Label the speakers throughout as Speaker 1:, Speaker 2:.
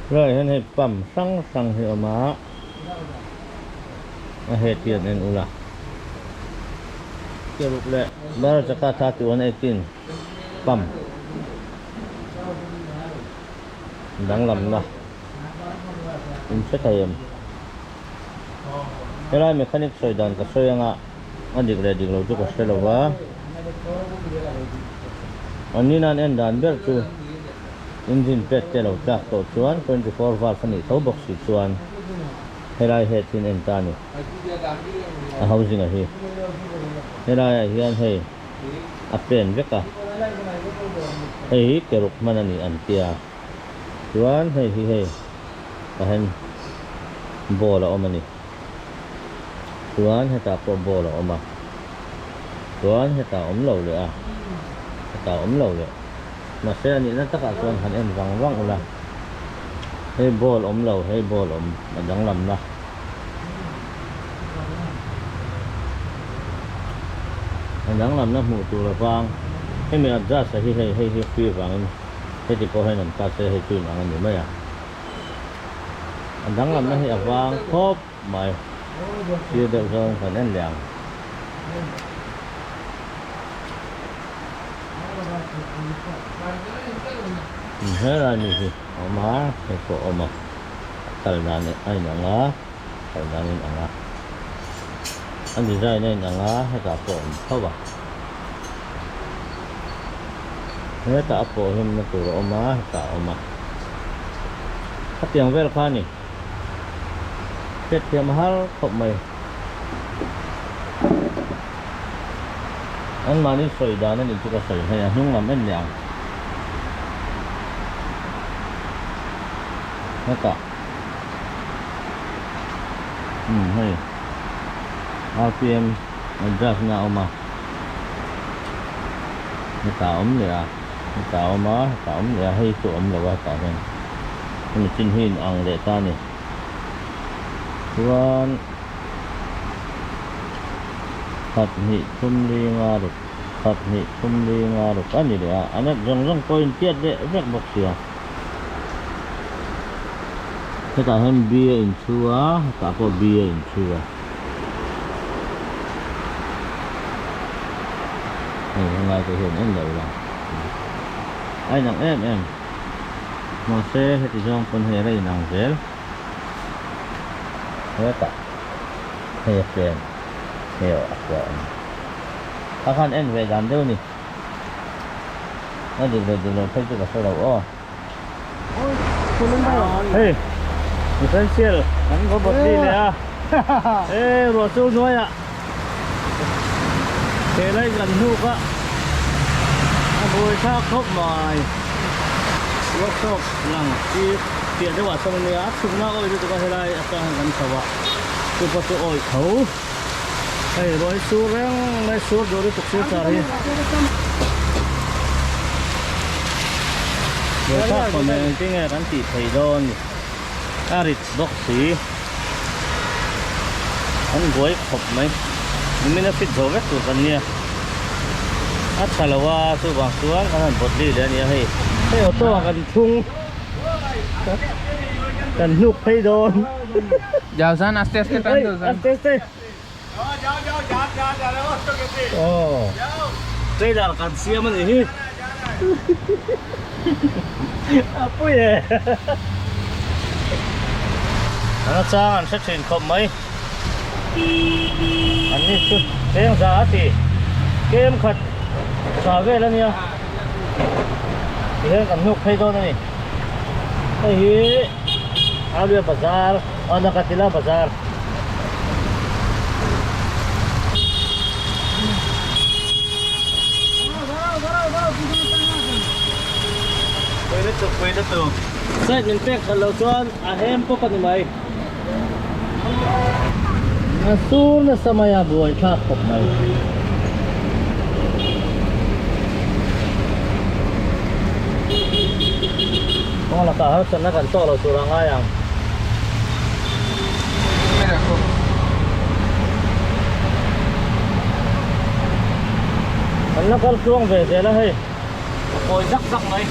Speaker 1: Helaiah hian hei pump hrang hrang hi a awm a, a head hi an en ula. Keruk leh bar chaka 3118 pump danglamna in hre thei em? Helai mechanic sawi dan ka sawi anga a dik leh dik lo chu ka hre lo va, an nina an en dan ber chu engine pad te lo tlak tawh chuan 24 valve a nih tho bawk si chuan helai head hi an en ta a ni, a housing a hi helaiah hian hei a pen vek a, hei hi ke ruk hman a ni an tia chuan hei hi hei tah hian ball a awm a ni chuan hetah pawh ball a awm a chuan hetah a awm lo leh a hetah a awm lo leh mahse a nihna takah chuan han en vang vang ula hei ball awm lo hei ball awm a danglamna. A danglamna hmuh tur avang hemi adjust a hi hei hei hi free vangin heti pawh hian awm ta se hei chu inang a ni mai a. A danglamna hi a vang khawp mai sir deuh zawng kan en leh ang. Helai mi hi a awm a hei pawh a awm a. Kal dan a inang a, kal dan a inang a, a design a inang a, hetah pawh a awm tho a, hetah a pawh hlimna tur a awm a, hetah a awm a, khatiang vel kha a ni, hriatthiam a har khawp mai, anmahni sawi dan a nih chu ka sawi hei a hnung lam en leh ang. Hetah umm hei rpm adjust na a awm a hetah a awm leh a hetah a awm a hetah a awm leh a hei chu a awm lo a hetah hian hemi chin hi in ang leh ta a ni chuan khat hnih thum linga ruk khat hnih thum linga ruk a ni leh a a nat zawng zawng pawh a intiat leh vek bawk sia. Hetah hian B a inchhu a hetah pawh B a inchhu a hei helai te hian en loh la a inang em em mahse heti zawng pawn hei a la inang zel hetah hei a pen hei a kua a awm a khan en ve dan deuh a ni. A dik leh dik loh phei chu ka hre lo aw. Hei differential kan va bawt li leh a e ruah chu hnuaiah he lai kan hnuk a a buai thlak khawp mai workshop lang hi piah deuh ah sawn a nia a chhukna a awih lutuk a helai atang hian kan chho a chupa chu awih tho. Hei ruah hi sur reng mai sur duh lutuk sur char hi. Buaithlak pawh nen engtin nge kan tih thei dawn ni. A rit bawk si. Kan buai khawp mai. Nimin a fit zo vek tur kan nia. A tha lo a chuvang chuan kan han bawt li leh a nia hei. Hei auto ah kan thung. Kan hnuk phei dawn.
Speaker 2: Jausan aste aste tan jausan.
Speaker 1: Aste aste. Oh. Trailer kan siam a nih hi. A pui e. An chang an hre thin khawp mai. An ni chu cheng za a ti. Kem khat tha vel a nia. Tihian kan hnuk phei dawn a ni. Hei hi Aluia bazar aw Nakatila bazar. Pui lutuk pui lutuk. Side min pek khat loh chuan a hem pawp a ni mai. A sur nasa mai a buai thlak khawp mai. Kawng lakah harsatna kan tawk lo tur a ngai ang. Kan la kal tluang ve zel a hei a kawi zak zak mai.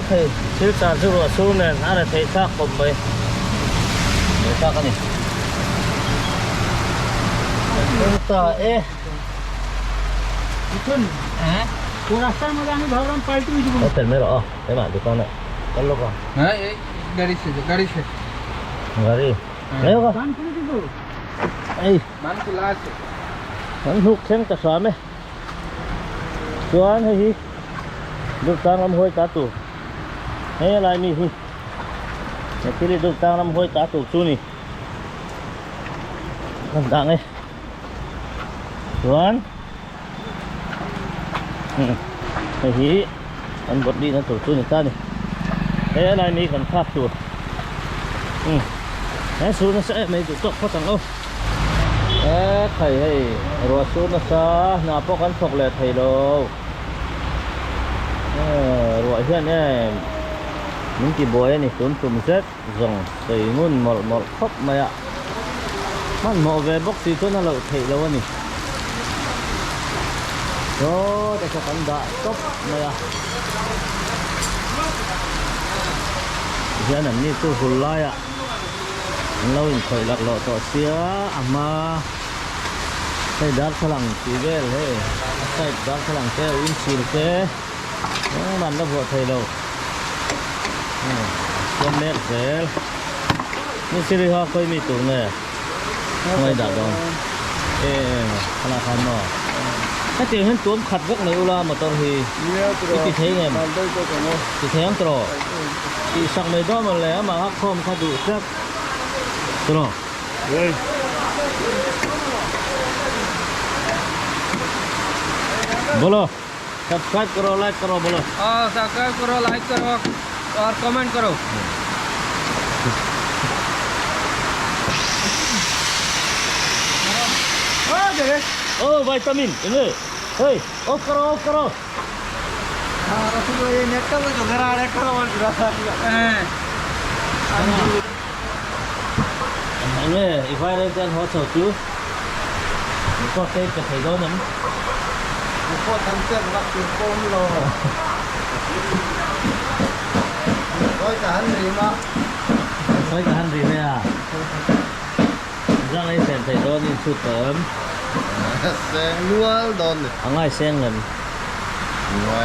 Speaker 1: Hei thil char chu ruah sur nen a re theih thlak khawp mai. Theih thlak a ni. Kan ta e. Hotel mai rawh aw keimah dukan ah kal lawk a.
Speaker 2: Gari se gari se.
Speaker 1: Gari. Mai lawk a. Ei. Kan hnuk thleng ta hram e. Chuan hei hi Durtlang ram huai ta tur hei a lai mi hi he thil hi Durtlang ram huai ta tur chu ni kan dah nge chuan hei hi kan bawt lihna tur chu ni ta ni hei a lai mi kan thlak tur he sur nasa em mai duh tawk phawt ang aw. E khai hei ruah sur nasa hna pawh kan thawk leh thei lo e ruah hian em min ti buai a ni tun tum zet zawng sawi ngun mawlh mawlh khawp mai a hmanhmawh ve bawk si chuan a loh theih lo a ni saw te kha kan dah tawp mai a tihian an ni chu hul laiah. An lo inkhawih laklawh tawh sia a hma hei darthlalang tih vel hei a side darthlalang te windshield te engmah an la vuah thei lo siam mek zel ni siri kha khawi mi tur nge khawngaih dah dawn e khalai khan maw hetiang hian tuam khat vek mai ula motor hi i ti thei ngem ti thei ang tawh. Tih sak mai dawn maw le amah kha khawm kha duh tlat tawh. Bolo subscribe karo like karo bolo.
Speaker 2: हाँ सब्सक्राइब करो लाइक करो और कमेंट करो
Speaker 1: Oh vitamin enge hey off karo off karo. Enge i viral te an haw chho chu report te pe thei dawn em?
Speaker 3: Report an pek vak tur pawh awm lo. Sawi ka han rim a.
Speaker 1: Sawi ka han rim e a. Zang ei sen thei dawn in chhut tawh em?
Speaker 3: Seng nual dawn ni.
Speaker 1: A ngai seng lem.
Speaker 3: Nga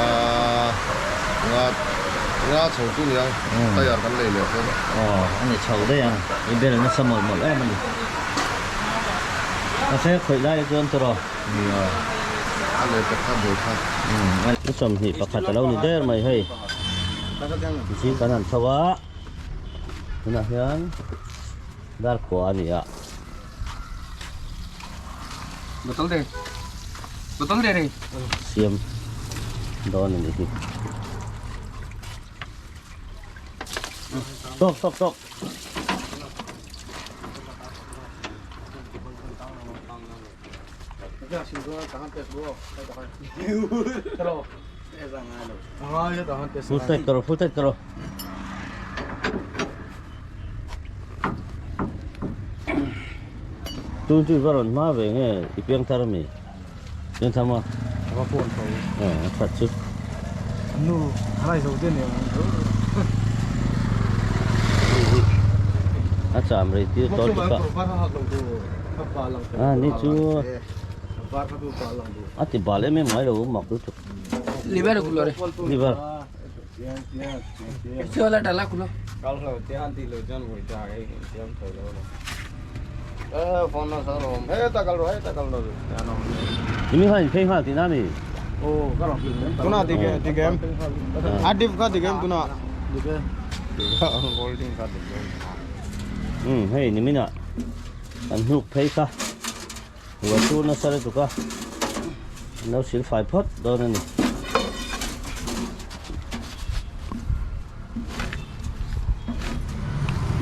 Speaker 3: nga nga chho chu nia tayar kan lei leh chuan.
Speaker 1: Aw a ni chho daih ang i bel nasa mawlh mawlh em a ni. Ka hre khawih lai chuan tawh.
Speaker 3: Nia a leh pek kha buai kha.
Speaker 1: Ni 21 a lo ni der mai hei. Zing kan han chho a tunah hian. Dar kua a ni a.
Speaker 2: Bottle de. Bottle de re.
Speaker 1: Siam dawn a ni hi. Stop stop stop. Full tight karo full tight karo. Tun chu i va rawn hma ve nge i piang thar ami? Piang thar maw?
Speaker 4: A va phone tho.
Speaker 1: Aw a that chu.
Speaker 4: Nu a rai zo te nen ang tho.
Speaker 1: A cham rei tir tawn tuk a. A ni chu a ti bal em em ngai lo mak lutuk.
Speaker 2: Liver khulo re.
Speaker 1: Liver. Imi khan in phei nghal tihna a mi? Umm hei nimin ah kan hnuk phei kha ruah tur nasa lutuk a an lo sil fai phawt dawn a ni.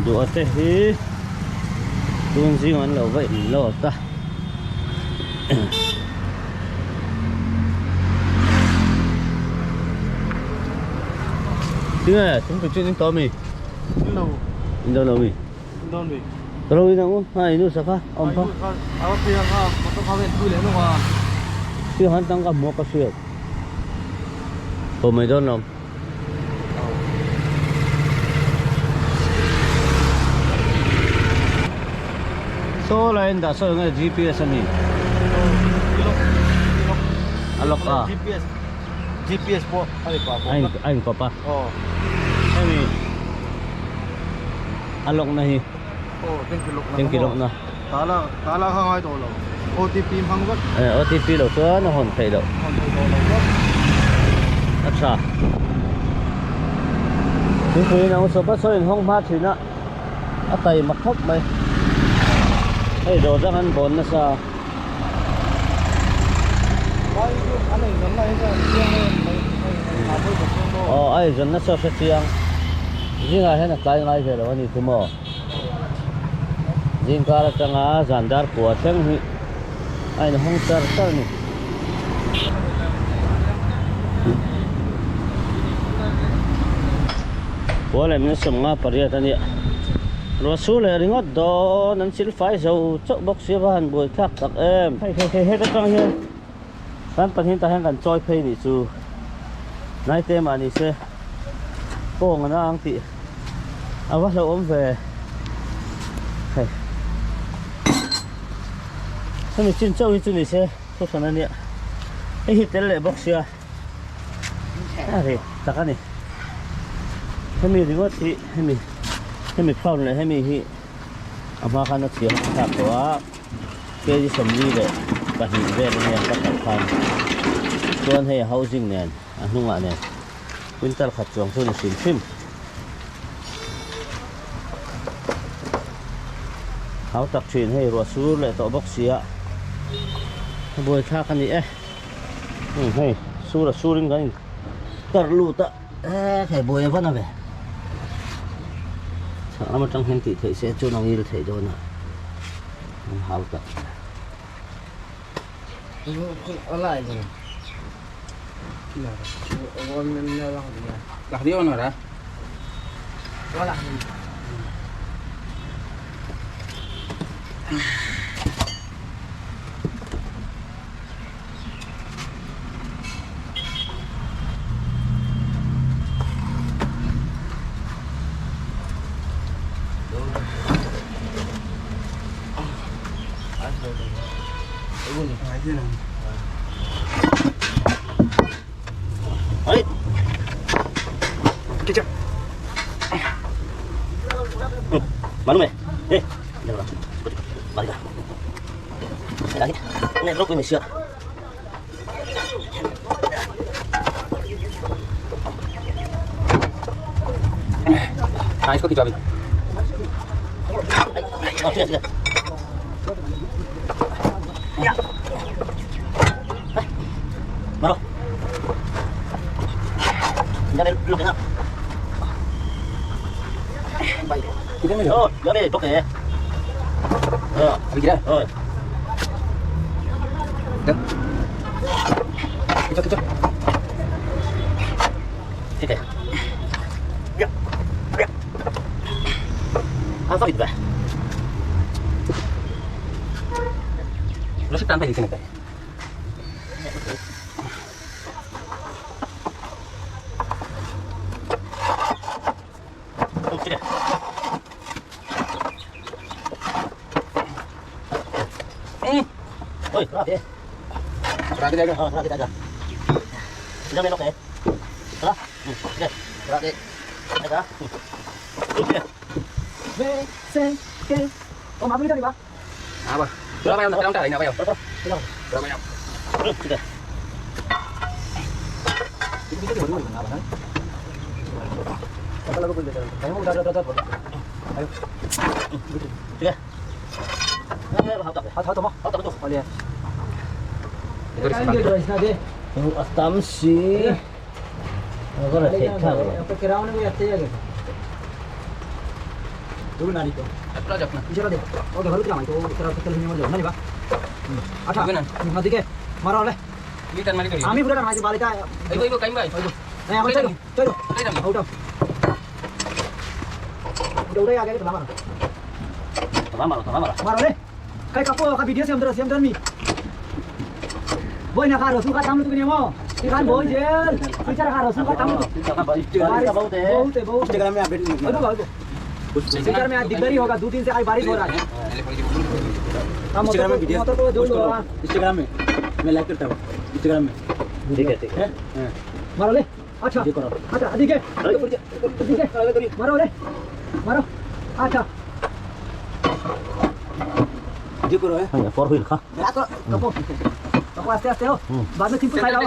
Speaker 1: Duh te hi tun zing an lo va in lawt a. Tinge thingpui chu in tawh ami?
Speaker 4: In lo.
Speaker 1: In dawn lo mi?
Speaker 4: In dawn mi.
Speaker 1: Ka lo in ang u, ha inu sak a, awm kha.
Speaker 4: A va piang a, motor kha ven thui leh lawk a.
Speaker 1: Piang han tang ka hmuh ka hriat. Pawh mai dawn lo. Saw lai an dah saw eng nge GPS a mi? A lock a.
Speaker 4: GPS GPS pawh a ni pah bawk
Speaker 1: a. A inkawp a.
Speaker 4: Aw.
Speaker 1: Hemi a lock na hi.
Speaker 4: Aw tanki lock na.
Speaker 1: Tanki lock na.
Speaker 4: Tala tala kha ngai tawh lo. OTP hmang vek.
Speaker 1: Eh OTP lo chuan a hawn theih loh.
Speaker 4: Hawn theih tawh lo vek.
Speaker 1: A tha. Thingpui in ang sawp a saw inhawng hma thin a. A taima khawp mai. Hei dawr dang an bawn nasa. Aw a eizawn nasa hre chiang. Zingah hian a tlai ngai ve lo a ni chu maw. Zingkar atanga zan dar kua thleng hi a inhawng char char a ni. Khua leh min sawmnga pariat a nia ruah su leh ringawt dawn an chil fai zo chauh bawk sia va han buai thlak tak em hei hei hei heta tang hian kan pahnih tah hian kan chawi phei nih chu naite mah ni se kawng an ang tih a va hlauhawm ve hei hemi chin chauh hi chu ni se. Thuhran a nia hei hi tel leh bawk sia a reh tak a ni hemi ringawt hi hemi hemi crown leh hemi hi a hma khan a chhia thlak tawh a kg sawmli leh pahnih vel a nia ka hralh khan chuan hei a housing nen a hnungah nen quintal khat chuang chu a ni hrim hrim. Hau tak thin hei ruah sur leh tawh bawk sia a buai thlak a ni e umm hei sur a sur in kan in kar lut a e hei buai a van a ve chhak lam atang hian tih theih se chuan a ngil theih dawn a an hau tak. A tam si a va theih thlak lo.
Speaker 2: में आज दिक्कत ही होगा, 2 दिन से आज बारिश हो रहा है।
Speaker 5: Instagram में वीडियो पोस्ट करो इंस्टाग्राम में मैं लाइक करता हूँ इंस्टाग्राम में
Speaker 1: ठीक है ठीक है
Speaker 2: मारो ले अच्छा
Speaker 5: ये करो
Speaker 2: अच्छा ठीक है ठीक है मारो ले मारो अच्छा
Speaker 5: ये करो है
Speaker 1: फोर व्हील खा
Speaker 2: कपो कपो आस्ते आस्ते हो बाद में थिंपू खाई लाओ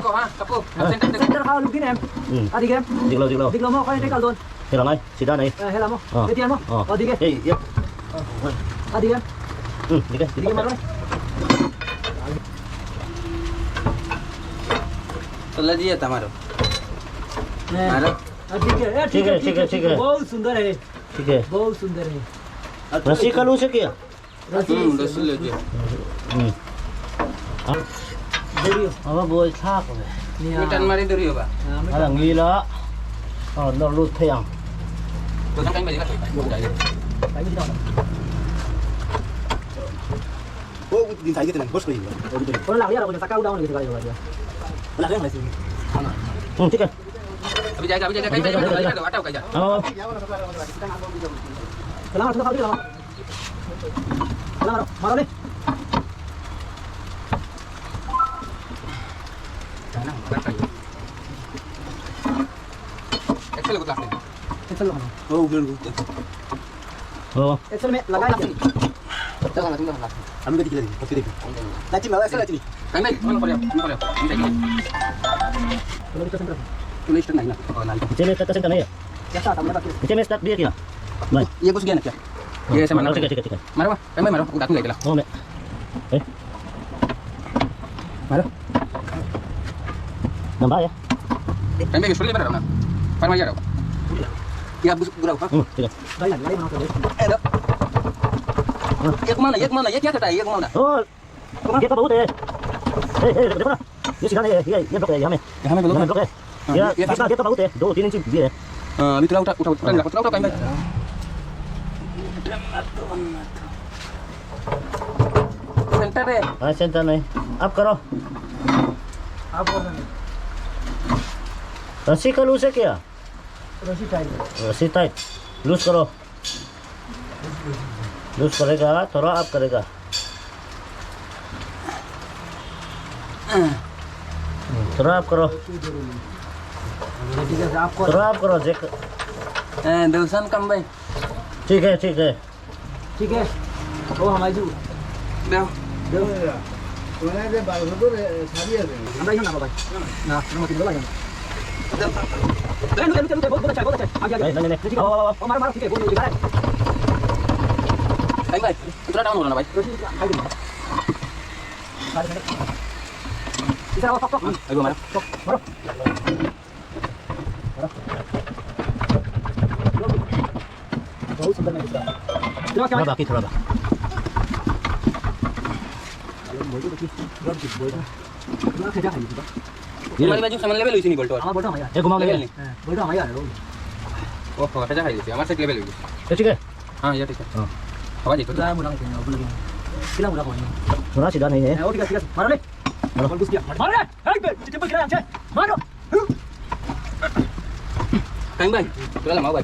Speaker 2: सेंटर खाओ लुक दिन है आ ठीक है
Speaker 1: दिख लो दिख लो
Speaker 2: दिख लो मो खाई निकाल दो
Speaker 1: हेला नहीं सीधा नहीं
Speaker 2: हेला मो ये दिया मो आ ठीक है
Speaker 1: ए ये
Speaker 2: आ ठीक है
Speaker 1: ठीक है
Speaker 2: ठीक है मारो
Speaker 5: तो ले दिया तुम्हारो मारो
Speaker 2: ठीक है
Speaker 1: ठीक है ठीक है ठीक है
Speaker 2: बहुत सुंदर है
Speaker 1: ठीक है
Speaker 2: बहुत सुंदर है
Speaker 1: रस्सी का लूज है क्या
Speaker 5: रस्सी ले दिया
Speaker 1: अब बोल थाक
Speaker 5: मिटन मारी दूरी होगा
Speaker 1: à nghi là nó lút theo
Speaker 5: तो कहीं बजेगा वो दिन साइकिल चलाने बस कोई
Speaker 2: और लाग यार सका उडाउन लेके गाड़ी होगा
Speaker 5: लगा है
Speaker 1: ठीक है
Speaker 5: अभी जाएगा कहीं बजेगा हटाओ कहीं जा
Speaker 1: आओ
Speaker 2: चला मारो चला मारो मारो ले
Speaker 5: एक्सेल को लाते
Speaker 2: एक्सेल लगाओ
Speaker 5: ओ उधर
Speaker 1: हो
Speaker 2: एक्सेल में लगाया
Speaker 5: चल ना तुम लगा हम भी दिख रहे हैं देखो लाची में एक्सेल लाची कहीं भाई तुम करो तुम करो तुम स्टार्ट नहीं ना
Speaker 1: नीचे में स्टार्ट नहीं है
Speaker 2: क्या था हमने बाकी
Speaker 1: नीचे में स्टार्ट भी है क्या भाई
Speaker 5: ये घुस गया ना क्या ये ऐसे मारना
Speaker 1: ठीक है ठीक है ठीक है
Speaker 5: मारो कहीं भाई मारो उधर तुम चला
Speaker 1: हो मैं ए
Speaker 5: मारो
Speaker 1: नंबर है
Speaker 5: कहीं भाई छोड़ ले रहा ना पर मार रहा ये आप बुरा
Speaker 1: ठीक है
Speaker 2: गाड़ी गाड़ी बनाओ
Speaker 5: ए लो ये घुमाना ये घुमाना ये क्या करता है ये घुमाना
Speaker 1: ओ ये तो बहुत है ए ए देखो ना ये सीधा नहीं है ये ब्लॉक है यहाँ में
Speaker 5: यहाँ में
Speaker 1: ब्लॉक है ये ये तो बहुत है 2-3 इंच ये है
Speaker 5: अभी थोड़ा उठा उठा उठा उठा उठा कहीं भाई सेंटर है
Speaker 1: हाँ सेंटर नहीं आप करो
Speaker 2: आप करो
Speaker 1: रस्सी का लूज है क्या
Speaker 2: रस्सी टाइट
Speaker 1: रस्सी टाइट लूज करो लूज करेगा थोड़ा आप करेगा थोड़ा आप करो
Speaker 2: ठीक है आप
Speaker 1: थोड़ा आप करो जेक
Speaker 5: दर्शन कम भाई
Speaker 1: ठीक है ठीक है
Speaker 2: ठीक है ओ हमारी जू
Speaker 5: देव
Speaker 2: আমরা না বাবা না আমরা কি বলা नहीं नहीं बहुत अच्छा बहुत अच्छा आगे आगे
Speaker 1: नहीं नहीं आओ आओ
Speaker 2: मारो मारो ठीक है गोल दिखा रहा है
Speaker 5: भाई भाई थोड़ा डाउन हो ना भाई
Speaker 2: इधर आओ पक पक
Speaker 5: अभी मारो
Speaker 2: मारो बहुत सुंदर मैं इसका
Speaker 1: थोड़ा बाकी थोड़ा बाकी
Speaker 5: तुम्हारी बाजू सामान लेवल हुई नहीं बोल्ट
Speaker 2: আমার বড় আমার
Speaker 1: ये घुमा
Speaker 5: लेवल
Speaker 1: ले
Speaker 5: नहीं
Speaker 2: বড় আমার यार
Speaker 5: ओहो এটা খাই দিছি আমার সেট লেভেল হই
Speaker 1: ये ठीक है
Speaker 5: हां ये ठीक है
Speaker 1: हां
Speaker 5: आवाज तो
Speaker 2: मुला मुला किला मुला कोनी
Speaker 1: थोड़ा सीधा नहीं है
Speaker 2: ओ ठीक है ठीक है मारो ले मारो घुस गया मारो रे हे बे चिपक गया हमसे मारो
Speaker 5: कहीं भाई थोड़ा लंबा भाई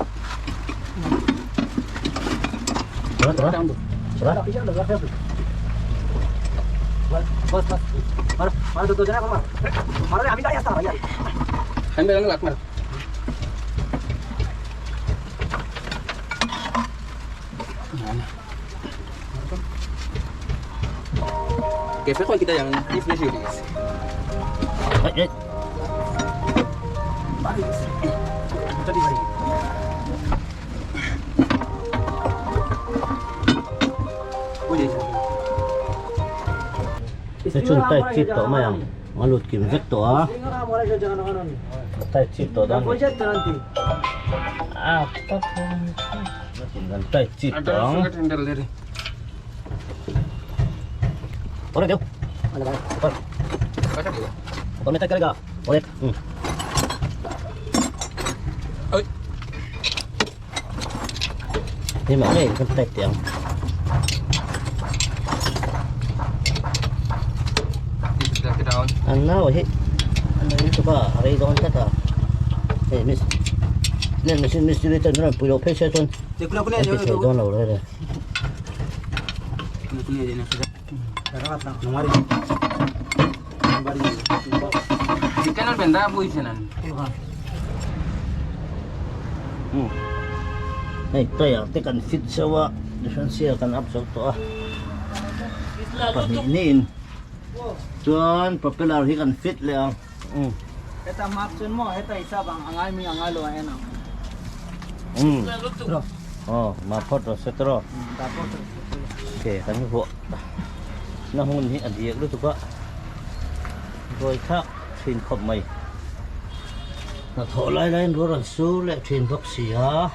Speaker 1: थोड़ा थोड़ा
Speaker 5: डाउन दो
Speaker 1: थोड़ा
Speaker 2: पीछे लगा बस बस बस मारो मारो दो जना मारो मारो रे আমি দাঁড়িয়ে আসতাম ভাই
Speaker 5: कहीं भाई लात मारो कैसे कोई कितना जान ये फ्रेश हो गई
Speaker 1: ए
Speaker 5: वो जैसे
Speaker 1: ये chun tai chip to mayang malut kim vek to a tai chip to dan ah tai chip to
Speaker 5: tender ले रे
Speaker 1: और दो ऊपर
Speaker 5: कैसा देगा
Speaker 1: ऊपर में तक करेगा और एक
Speaker 5: ओए
Speaker 1: ये मारे एकदम tight tiếng
Speaker 5: down
Speaker 1: anh nào hết anh nói cho bà ở đây đón tất cả hey miss nên mình xin miss đi tới nó bùi lộc hết xe tuần
Speaker 5: देखो ना
Speaker 1: anh bị thổi đón lâu rồi đây Hei tyre te kan fit zauh a differential kan up zo tawh a pahnih niin chuan propeller hi kan fit leh ang.
Speaker 2: Heta map chuan maw heta i sap ang a ngai mi a ngai lo a en ang.
Speaker 1: Aw map phawt rawh se tawh. Ke kan vuah na hmun hi a diak lutuk a buai thlak thin khawp mai. Hnathawh lai laiin rual an sur leh thin bawk si a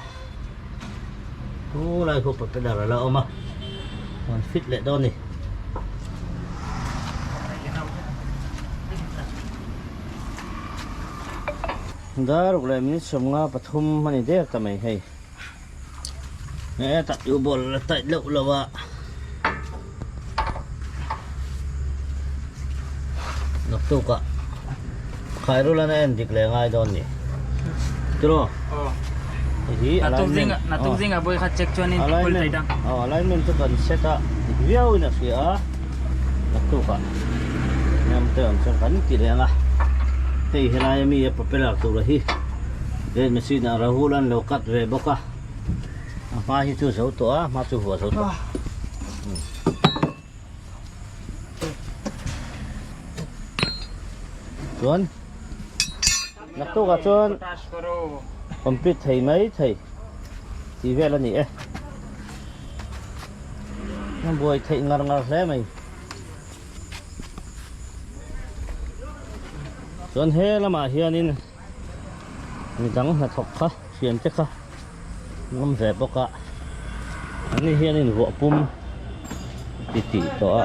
Speaker 1: thu lai khu propeller a la awm a an fit leh dawn a ni. Daruk leh minute 53 a ni der ta mai hei. Hetah U-ball la tight loh lo a. Naktukah Khairul an a en dik leh ngai dawn ni. Tiraw? Hei hi alignment.
Speaker 2: Naktuk zingah bawi kha check chuanin kul thei dang.
Speaker 1: Alignment chu kan set a dik viauin a hria a. Naktukah nem te awm chuan kan ti leh ang a. Hei helai ami a propeller tura hi Red machine ah Rahul an lo cut ve bawk a. A hma hi chu zo tawh a, a hma chu vuah zo tawh. Chuan naktukah chuan complete thei mai thei tih vel a ni e. A buai theih ngar ngar hle mai. Chuan he lamah hianin midang hnathawk kha thian te kha an awm ve bawk a an ni hian in vuah pum ti tih tawh a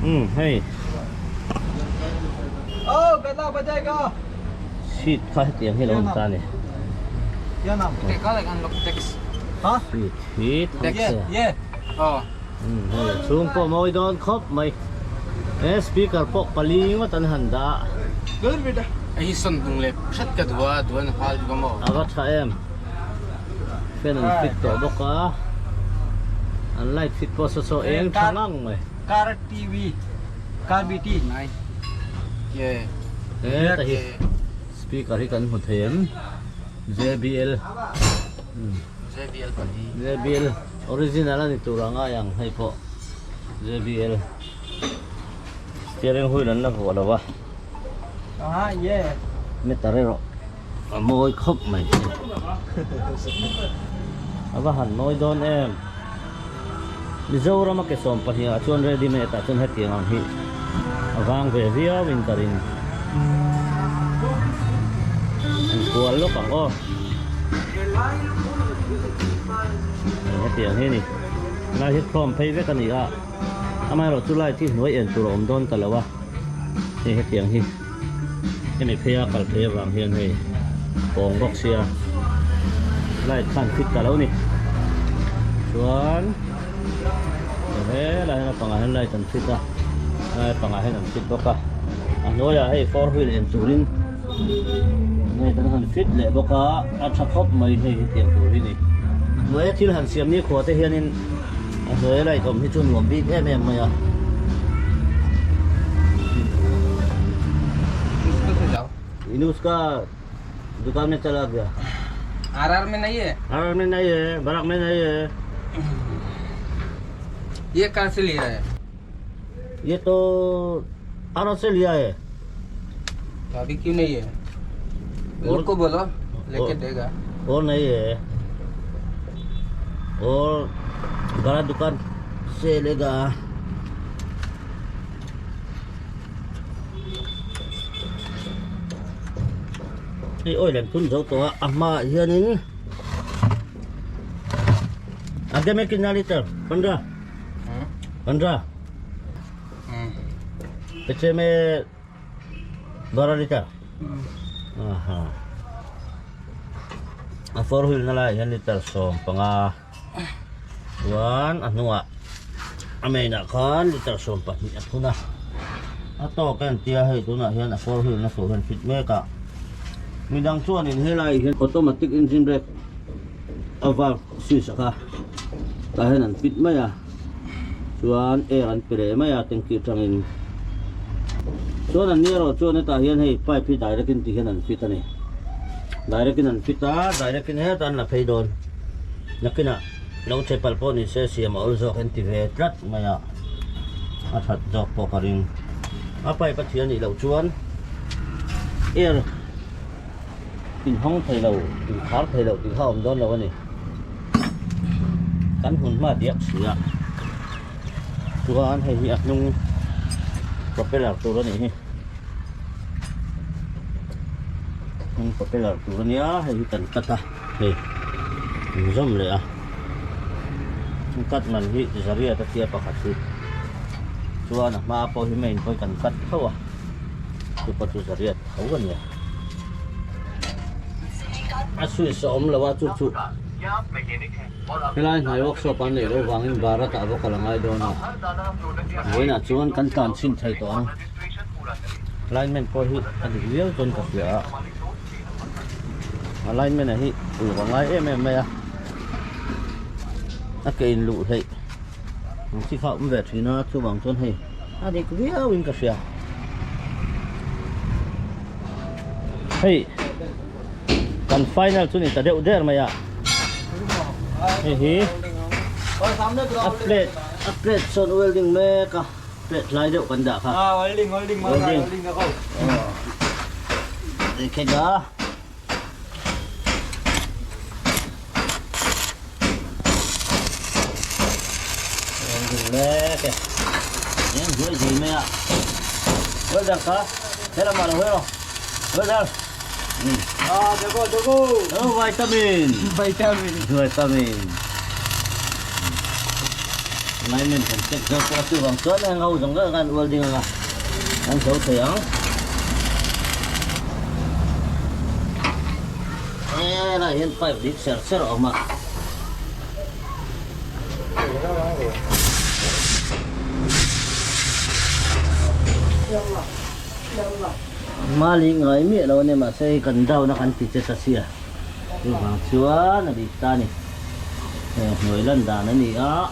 Speaker 1: umm hei seat kha hetiang hi a lo awm ta a ni seat hi Umm hei a chhung pawh mawi dawn khawp mai he speaker pawh pali ngawt an han dah
Speaker 5: a. Hei hi sawn hnung leh hret ka duh a, duh an hal duh a maw?
Speaker 1: A va tha em, fan an fit tawh bawk a, an light fit pawh saw saw eng tha ngang mai.
Speaker 2: Car TV, car BT.
Speaker 5: Nai. Ye.
Speaker 1: Heta hi speaker hi kan hmu thei em? JBL.
Speaker 5: JBL pali.
Speaker 1: JBL. Original a ni tur a ngai ang hei pawh JBL steering wheel an la vuah lo a meter erawh a mawi khawp mai a va han mawi dawn em Mizoram a ke 12 ah chuan ready made ah chuan hetiang ang hi a vang ve viau in ka ring an kual lawk ang aw. Hetiang hi a ni lai hi khawm phei vek a ni a amaherawh chu light hi hnuai en tur a awm dawn ta lo a hei hetiang hi hemi phei a kal phei avang hian hei pawng bawk sia light khan fit ta lo ni chuan helai hian a pangah hian light an fit a helai pangah hian an fit bawk a a hnuaiah hei four wheel en turin Hei kan han fit leh bawk a, a tha khawp mai hei hetiang tur hi ni. A hnuaia thil han siam ni khua te hianin a hnuaia light awm hi chu nuam bik em em mai a. Inuska dukan mein chala gaya.
Speaker 5: RR mein nahi hai.
Speaker 1: RR mein nahi hai, Barak mein nahi hai.
Speaker 5: Ye kahan se liya hai?
Speaker 1: Ye to RR se liya hai.
Speaker 5: तो अभी क्यों नहीं है? और को बोलो लेके देगा।
Speaker 1: और नहीं है। और बड़ा दुकान से लेगा। Hei oil an thun zo tawh a, a hmaah hianin aage mein kitna litre? Pandra? Pandra? Piche mein 12 litre? Aha. A four wheel na laiah hian litre 15 chuan a hnungah a main ah khan litre 12 a thun a. A tawk a entia hei tunah hian a four wheel na tur hian fit mek a. Midang chuanin helaiah hian automatic engine brake a valve switch a kha. Tah hian an fit mai a chuan air an pe leh mai a tanky atangin chuan an ni erawh chuan hetah hian hei pipe hi direct in ti hian an fit a ni direct in an fit a direct in hetah an la phei dawn nakinah lo che palh pawh ni se siam a awl zawk an ti ve tlat mai a a that zawk pawh ka ring a pipe a thian nih loh chuan air inhawng thei lo inkhar thei lo tih kha a awm dawn lo a ni kan hmun hma diak si a chuan hei hi a hnung propeller tur a nih hi hnung propeller tur a nia hei hi kan cut a hei inzawm leh a cut man hi zariat a tia pakhat hi chuan a hma pawh hi main pawh hi kan cut tho a chu pawh chu zariat tho a nia. A switch a awm lo a chu chu helai hnai workshop an neih loh vangin Bharat ah bawk a la ngai dawn a vawiinah chuan kan tlan chhin thei tawh ang alignment pawh hi a dik viau chuan ka hria a alignment ah hi uluk a ngai em em mai a a ke in luh hleih ang chi kha a awm ve thin a chuvang chuan hei a dik viau in ka hria. Hei kan final chu ni ta deuh der mai a hei hi a plate a plate sawn welding mek a plate hlai deuh kan dah kha
Speaker 4: welding welding
Speaker 1: welding kha welding mek e eng zuai zui mai a welder kha helamah lo hawi rawh welder
Speaker 4: Ah, dogo, dogo.
Speaker 1: Oh, vitamin.
Speaker 4: Vitamin.
Speaker 1: Vitamin. Alignment kan check zo pawh chu vang chuan heng ho zawng zawng khan welding anga an zo thei ang. Helai hian pipe dik ser ser a awm a. Mali ngai miah lo a nia mahse hei kan down a kan ti che ta sia chuvang chuan a dik ta a ni. Hei hnuai lan dan a ni a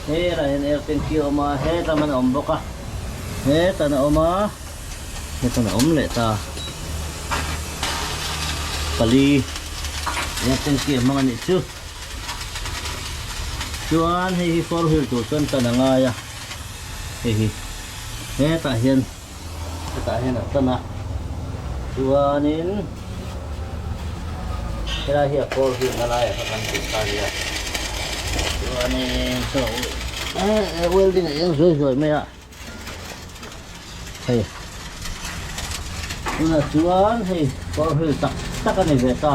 Speaker 1: helai hian air tank hi a awm a hetlam an awm bawk a hetan a awm a. Hetan a awm leh ta pali air tanky a hmang a nih chu chuan hei hi four wheel tur chuan tan a ngai a hei hi hetah hian hetah hian a tan a chuanin helai hi a four wheel na laiah kha kan tih ta a nia chuanin chaw welding a eng zuai zuai mai a. Hei tunah chuan hei kawr hil tak tak a ni ve ta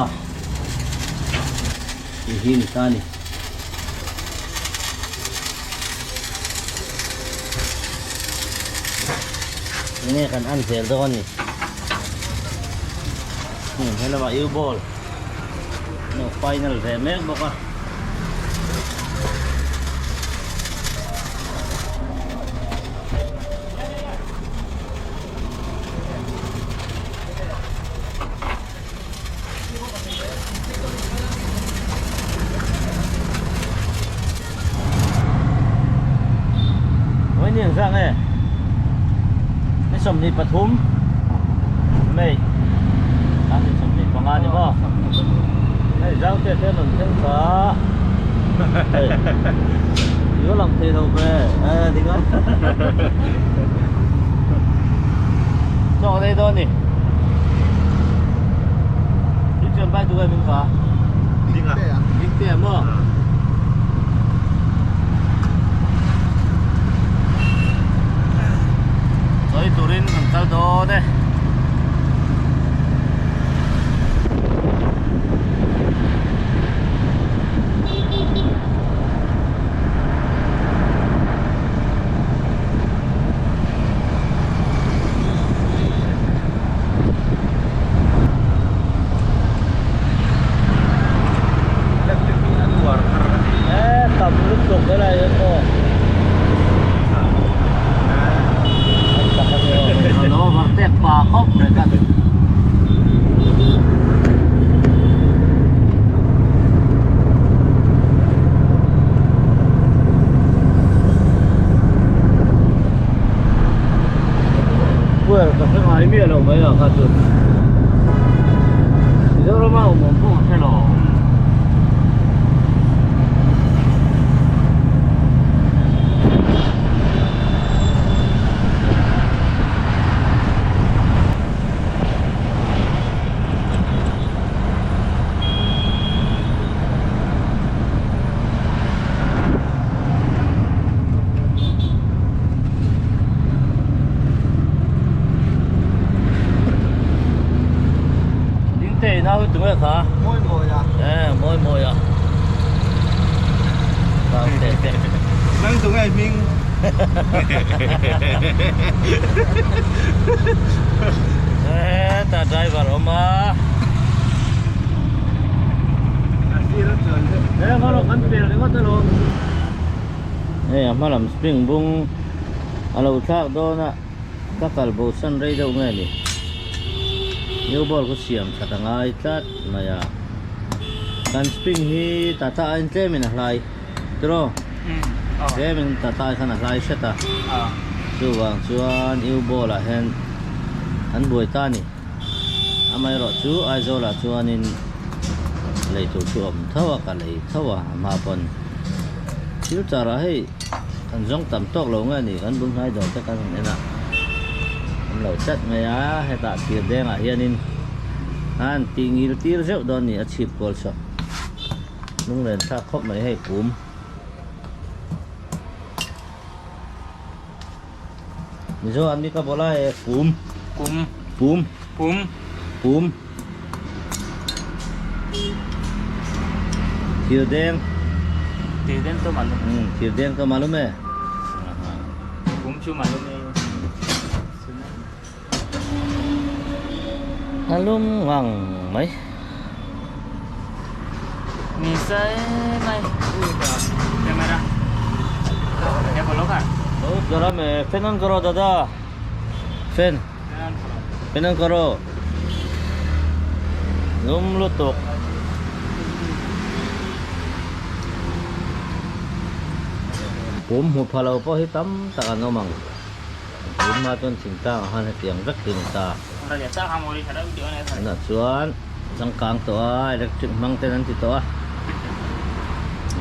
Speaker 1: tih hi ni ta a ni. Enge kan an zel dawn a ni he lamah U-ball final ve mek bawk a. Ni 23 May ni 25 ni maw hei zau te te an rawn thleng ta hei i va lang thei lo ve e ding a chaw ka nei dawn ni i chuan bai duh em in ka
Speaker 3: ding a
Speaker 1: ding te a maw Sawi turin kan kal dawn e. E tam lutuk helai hian maw an tak a ni aw. Lo vartek pa mai a kha chu Mizoram a awm awm pawh ka hre lo. Ding te ina hu tunge kha
Speaker 4: Mawi mawi a.
Speaker 1: Eh mawi mawi a. Tang te te.
Speaker 4: Nang tunge hming.
Speaker 1: Eh ta driver awm a. Eh ngawrh kan pel ringawt alawm. Hei a hma lam spring bung a lo thlak dawn a ka kal bo san rei deuh nge ni new ball khu siam that a ngai tlat mai a kan spring hi tata aiin tlem in a hlai tiraw tlem in tata ai khan a hlai hret a chuvang chuan new ball ah hian an buai ta a ni amaherawh chu Aizawl ah chuanin lei tur chu a awm tho a ka lei tho a a hma pawn thil char ah hei kan zawng tam tawk lo nge ni kan bul hnai dawr te kan han en a awm lo tlat mai a hetah thir deng ah hianin an tih ngil tir zeuh dawn a ni a chhip kual saw lunglen thlak khawp mai hei pum. Mizo an mi ka bola e pum.
Speaker 2: Kum.
Speaker 1: Pum.
Speaker 2: Pum.
Speaker 1: Pum. Thir deng.
Speaker 2: Thir deng to malum.
Speaker 1: Thir deng to malum e.
Speaker 2: Pum chu malum e.
Speaker 1: A lum ngang mai.
Speaker 2: Ni sai mai. Camera. Ya bolo ka.
Speaker 1: Bahut garam hai. Fan on karo dada. Fan. Fan on karo. Lum lutuk. Pum hmu pha lo pawh hi tam tak an awm ang. Tunhma chuan thingtlang ah khan hetiang vek hi a ni ta. Tunah chuan changkang tawh a, electric hmang ten an ti tawh a,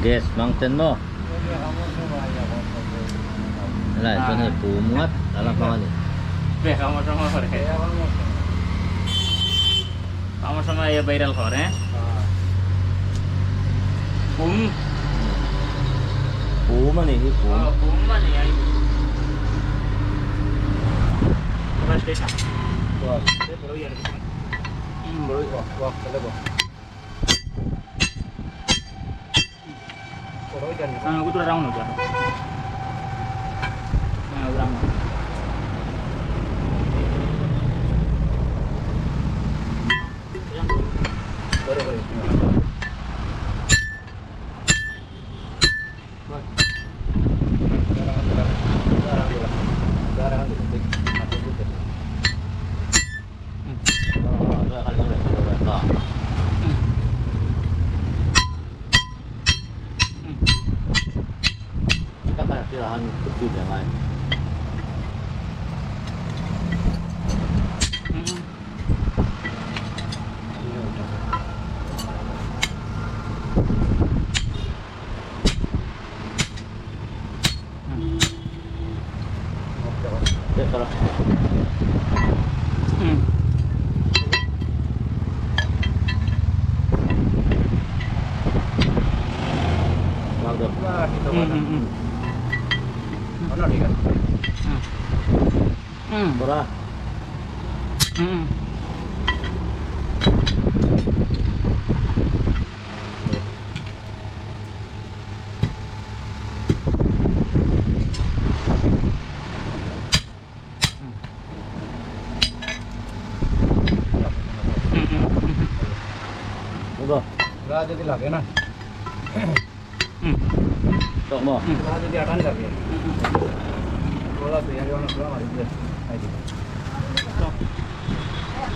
Speaker 1: gas hmang ten maw. Helaiah chuan hei pum ngat a la hmang a ni. Pum a nih hi pum.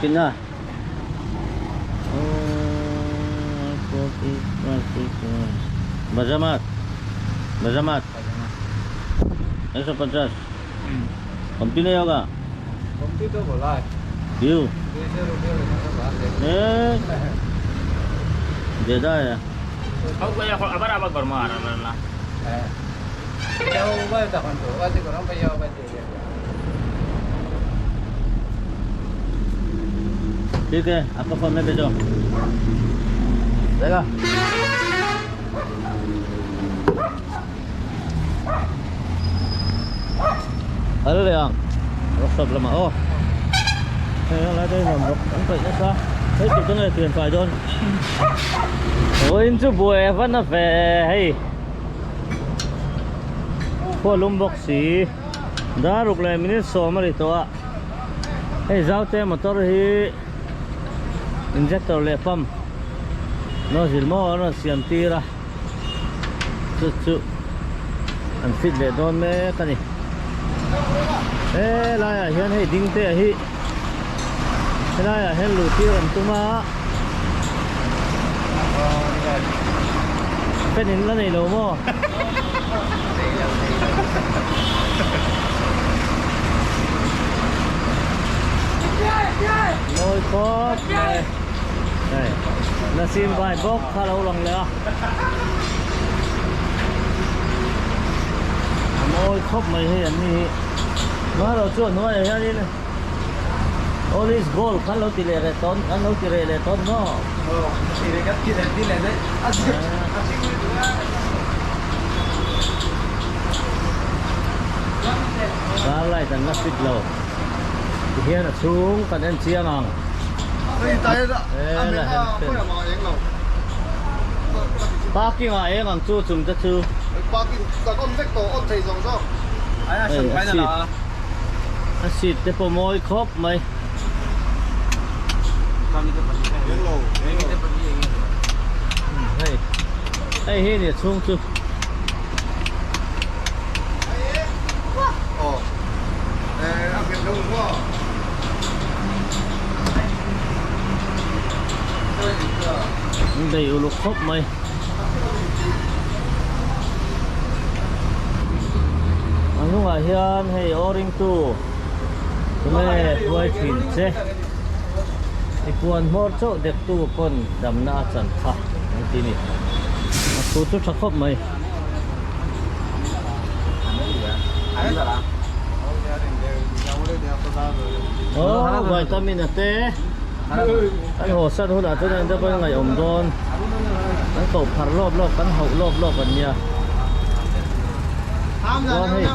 Speaker 1: Kina. Bajamat. Bajamat. 150. कमती नहीं होगा
Speaker 4: कमती तो बोला है।
Speaker 1: क्यों ए देदा है ठीक है आपका फोन में भेजो देगा Ano lang? Workshop lamah oh. Hei lai te nuam bawk an paih nasa hei tur chu nge tlen fai dawn. Vawiin chu buai a van a ve hei khua lum bawk si dar ruk leh minute sawm a ri tawh a hei zaute motor hi injector leh pump nozzle maw an rawn siam tir a. Chu chu an fit leh dawn mek a ni. He laiah hian hei ding te hi helaiah hian luh tir an tum a. Fan in la nei lo maw? Mawi khawp mai. Hei Nasim bhai bawk kha lo lang leh a. A mawi khawp mai hei an ni hi. Hmarawh chu a hnuaiah hianin all is gold kha an lo ti leh reh tawn an lo ti reh leh tawn maw? Car light an la fit lo. Tihian a chhung kan en chiang ang. Parking ah eng ang chu chung te chu.
Speaker 3: Parking kan on vek tawh on thei zawng zawng.
Speaker 1: Hei a seat a seat te pawh mawi khawp mai. Hei hei hi nia chhung chu. An bei uluk khawp mai. A hnungah hian hei o-ring tu tunge hruai thin che i puan hmawr chauh dek tu pawn damna a chan kha an ti ni. A thu chu tha khawp mai. Aw vitamin a te an haw san hunah chuan an deuh pawhin ngaihawm dawn an koh phar lawp lawp kan hauh lawp lawp an nia chuan hei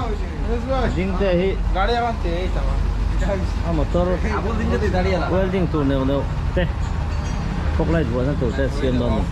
Speaker 1: ding te hi a motor welding tur neuh neuh te fog light vuahna tur te a siam dawn a ni.